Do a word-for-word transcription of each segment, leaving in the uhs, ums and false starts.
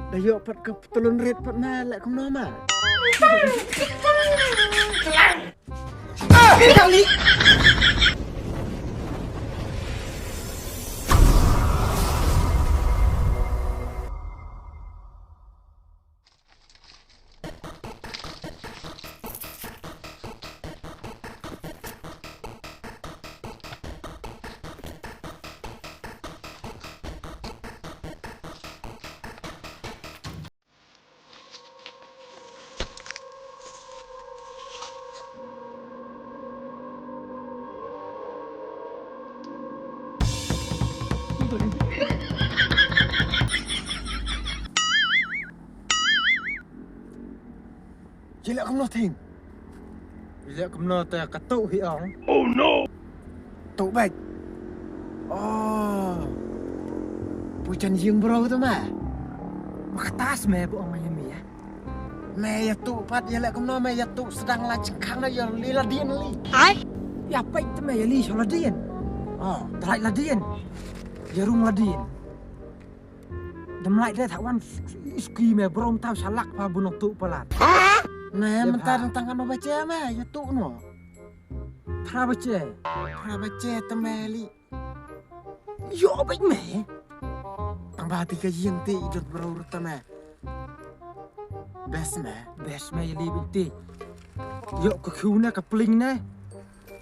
Da ïoh pat ka patlun rit pat ma, leh kumno ma? Jilak kumno thing? Jilak kumno te ka tuh hi ong. Oh no. Tuh bek. Oh. Pujan jing bro tu ma. Maktas me bu ong ma ya mi ya. Me ya tuh pat ya leh kumno me ya tuh sedang la jengkhang na ya li la dien li. Ai. Ya pek te me ya li sha la dien. Oh, terai la dien. Ya rung la dien. Dem lai deh thawan ski me bro taw salak pa bunong tuh palat. Me mentang tang kan ba che me ya tuh no. Phra ba che. Phra ba che te me li. Yo bek me. Tang ba ti ka ying ti idot bro rta me. Best me. Best me ya li bek ti. Yo ka khu ne ka pling ne.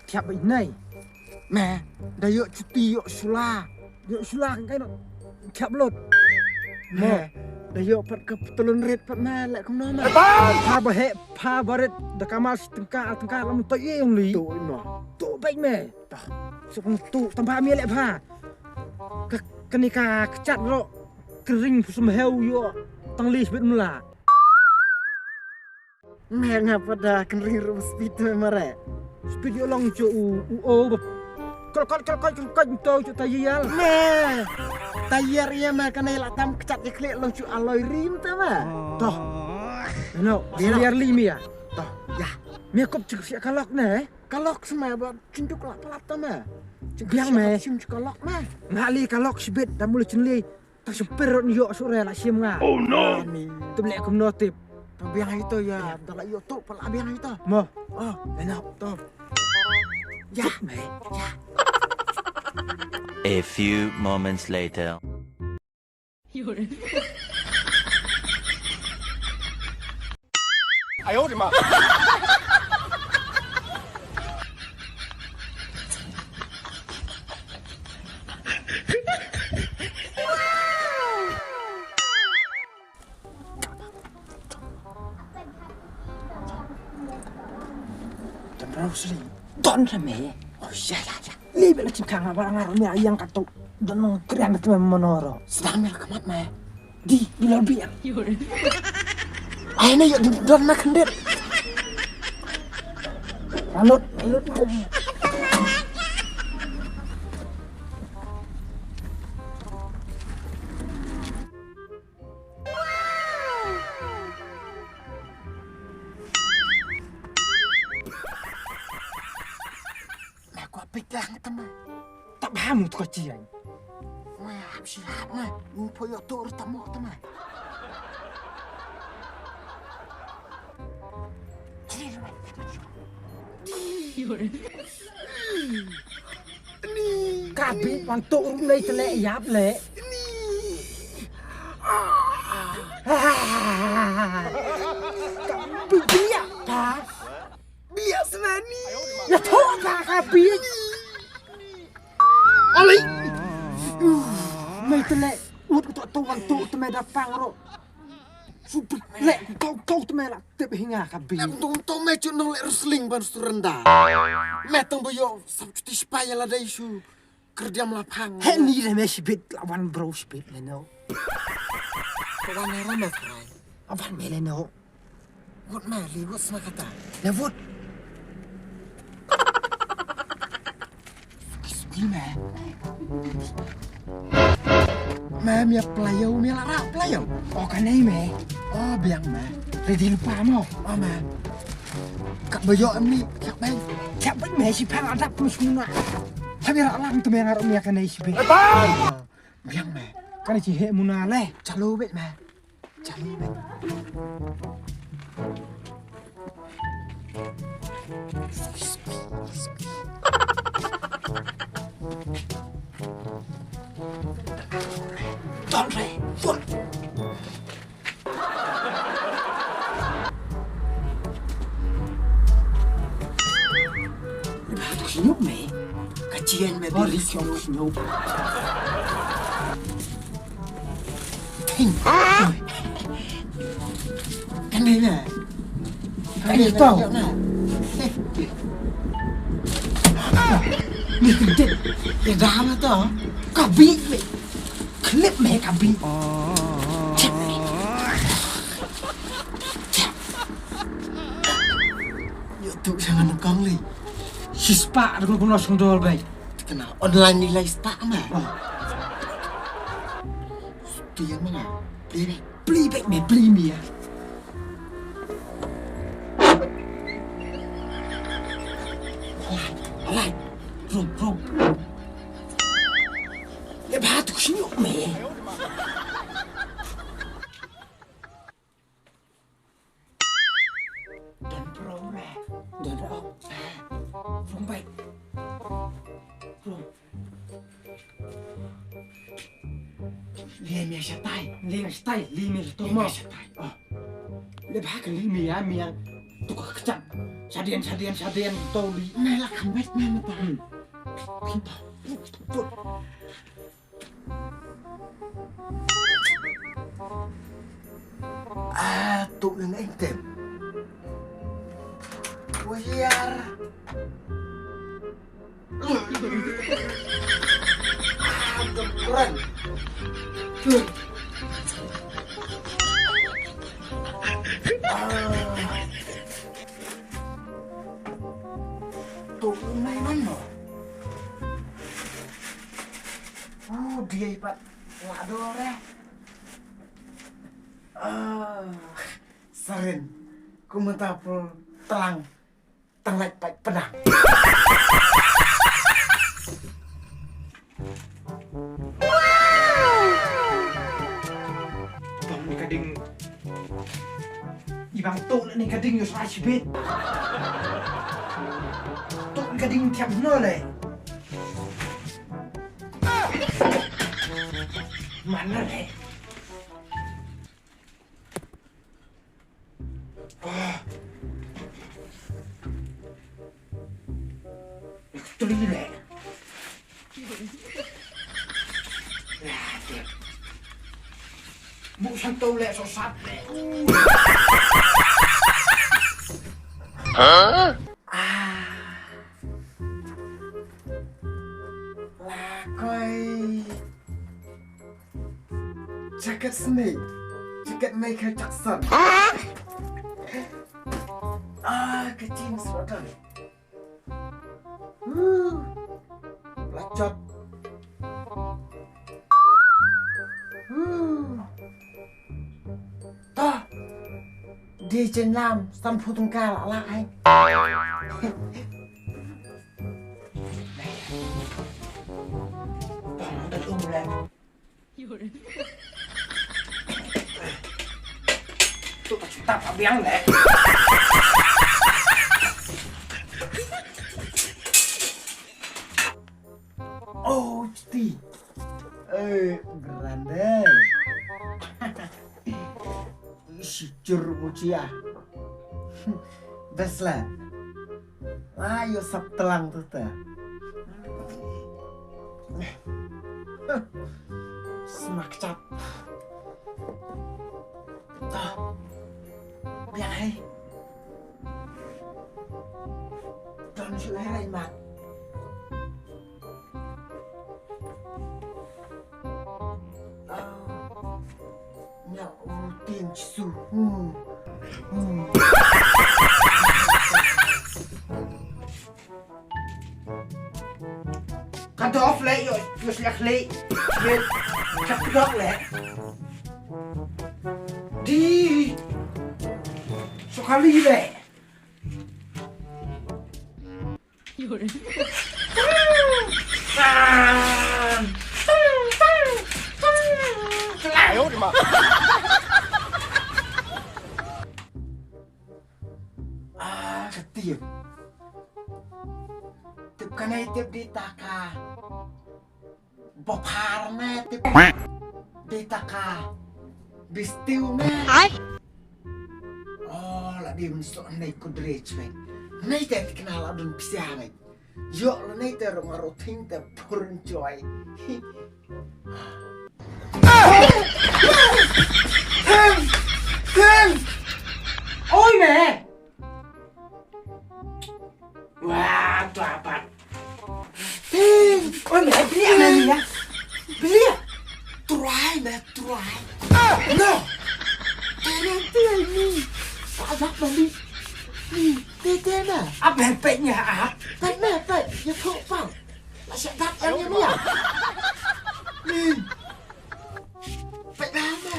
Thiap bad nai. Me, da ïoh chuti ïoh sula. Ïoh sula kan kai no. Thiap lut. Me, da ïoh pat ka patlun rit pat me leh kumno me. Pha ba heh, pha ba rit da ka mas tengka tengka lam to ïong li. Tu no. Tu baik me. Tah. Suk tu tambah me leh pha. Ka kani ka kechat ro. Kering pusum heu ïoh. Tang lis bit mula. Me nga pat da kynring ruh speed me mare. Speed ïoh long chu u u o ba. Kol kol kol kol kol kol to chu tayar. Me. Tayar ïa me kane la tam kchat ïa khlieh long chu alloy rim te me. Toh. No, tayar li me ïa. Toh. Ya. Me kop chu sia kalok ne. Kalok sma ba chinduk la palat te me. Biang me. Chim chu kalok me. Nga li kalok sibit da mula chynli. Ta shu perot nyo su re la shim nga. Oh no. Ani. Tu ble kum no tip. Ta biang ito ya, da la yo tu pala biang ito. Mo. Oh, ena to. Ya me. Ya. A few moments later. Don Rosli. Don Rame. Oh ya ya ya. Li bela chim kang ba ngar me yang katu. Don nong krian tu me monoro. Sedang mel kamat me. Di bilal biang. Ai na yo don na khandit. Lalut lalut. Me kwah peit lang tama. Ta bha mu tu ka chiang. Wah, hap shi hap ma. Mu pho yo tu ru tamo tama. Ka bi wan tu ru nei te le yap le. Ka bi biak ka. Biak sma ni. Ya tho ka ka bi. Alai. Mai te le. Ut ko to wan tu te me da pang ro. Su le ko ko te me la. Tip hinga ka bi. Em tung to me chu nong le wrestling ban surrender. Me tong bo yo sap chuti spy la dai su. Kerdiam la phang. He ni re me sibit la wan bro sibit le no. Ko wan ne ram me trai. Awan me le no. Wot me li wot sma kata. Le wot. Sibit me. Me mia playo mia la ra playo. O ka nei me. O biang me. Ready lupa mo. O me. Ka ba yo em ni. Ka ba. Ka ba me si phang adap mo suna. Kami ra lang tu me ngar mia ka nei sibit. Biang me. Kan chi he muna le. Chalo bet me. Don re, don. Ba tu snyuk me. Ka chien me ba li snyuk snyuk. Ting. Kan ni na. Kan ni tau. Ni tu dit. Ya dah me tu. Ka bi me. Clip me ka bi. Check me. Check. Ïoh tu sha nga nangkong lei. Shispah da kumno kumno sngewdor beit. Kane online ni lai spah ma. Sti yang mana? Playback. Playback me, play me ya. Alai. Rom, rom. Le ba tu snyuk me. Don pro re. Don op. Rung bai. Rung. Lie mia shatai, lie mia shatai, lie mia shatai. Lie mia shatai. Oh. Le ba ka lie mia mia. Tu ka kchap. Shadien shadien shadien to li. Na la kan bai na mata. Hmm. Pinta. Put. Ah, tu ing ing tem. Wiar. Ah, keren. Ah. Tu ing ing no. Uh, dia ipat. Waduh re. Ah, sarin. Kumata pul telang. Tang lait pat pedang. Tang kading. Ibang tu ni kading yo sa sibit. Tu kading tiap no le. Mana le? Ah. Tuli le. Mu santo le so sap le. Hah? Ah. Lakoi. Jacket snake. Jacket Michael Jackson. Ah, ka jeans sweater. Huh. Lachot. Huh. Toh. Di chen lam, san phu tengkal, ala ai. Toh, dah um le. Tu tak tak biang le. Oh, cuti. Eh, grande. Sicur mucia. Best lah. Ayo sap telang tu ta. Smak cap. Toh. Biang hai. Don shu hai mat. Nya u tin su. Hmm. Hmm. Ka dof le yo yo sliak le. Ka dof le. Di. Sukali le. Nei tip di taka. Bopar ne tip. Di taka. Bistiu ne. Oh, la di mso nei kudre chwe. Nei te tikna la dun psia nei. Yo la nei te rong aro ting te purun choi. Ting! Ting! Oi me! Wah, tu apa? Ting! Oi me, beli apa ni ya? Beli ya? Try me, try. No! Try, try ni. Apa beli? Ni, tete na. Apa peknya ah? Pek me, pek. Ya kok pang. Masih tak yang ni ya? Ni. Pek dah me.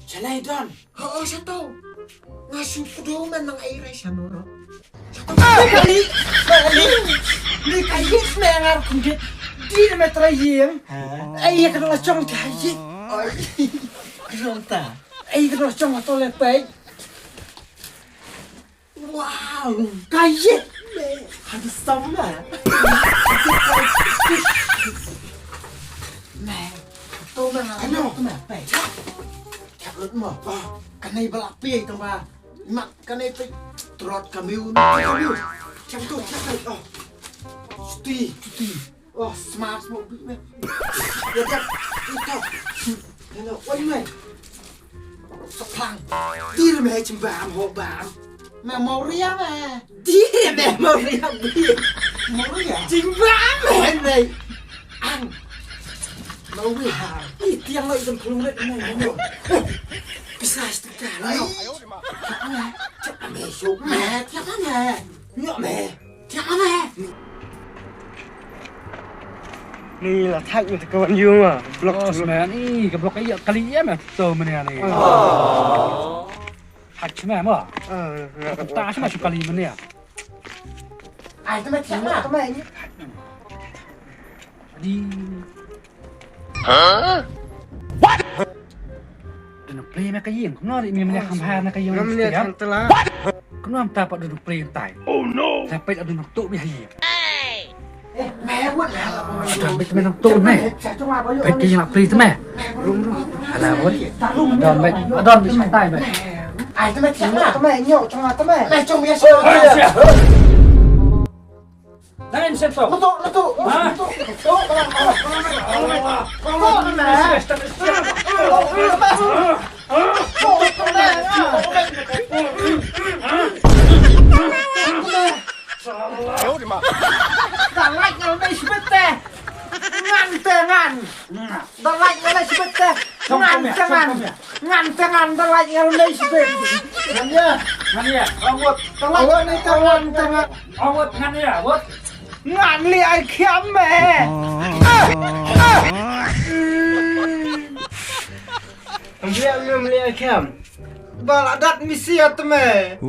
Shalai don. Ho, shato. Nga shu kudo man nang ai rai shano ro. Shato. Kali, kali. Ni kali me ngar kundit. Di me trai yeng. Ai ya kena chong kali. Ai. Kena ta. Ai kena chong to le pai. Wow, kayit. Handsome na. Me, to me, ano to me, pe. Kap lut mo. Kanai balak pe to ma. Mak kanai pe. Trot kamiu. Kamiu. Kap tu, kap tu. Oh. Cuti, cuti. Oh, smart smoke beat me. Ya dah. Itu. Hello, oi me. Saplang. Dir me chimbam ho bam. Me Moria me. Dir me Moria bi. Moria. Chimbam me me. Ang. Moria. Itiang lo ikan pelungret me. Bisa setengah lo. Tiap me. Tiap me. Tiap me. Nyok me. Tiap me. Ni la thak ni ka wan yung ah. Blok. Oh, man, i ka blok ai kali ya me. To mene ni. Thak chme mo. Ta chme chu kali mene. Ai tama tiap ma tama ni. Di. Hah? What? Dun play me ka ying. Kumno di me mene kham ha na ka ying. Ngam ne tang tela. Kumno am ta pa dun play tai. Oh no. Ta pa dun tu me ha ying. Eh, me buat lah. Sudah bit me nang tu me. Bit ke ying play tu me. Ala buat. Don bit. Don bit tai me. Ai tu me tiang ma. Tu me nyok cuma tu me. Me cuma biasa. Lain sento. Betul, betul. Ha? Betul. Betul. Dalai ngal dei sibet te. Ngan te ngan. Dalai ngal dei sibet te. Ngan te ngan. Ngan te ngan dalai ngal dei sibet. Ngan ya. Ngan ya. Awat. Dalai ngan te ngan. Awat ngan ya. Awat. Ngan li ai khiam me. Ngan li ai khiam. Ba la dat misi at me.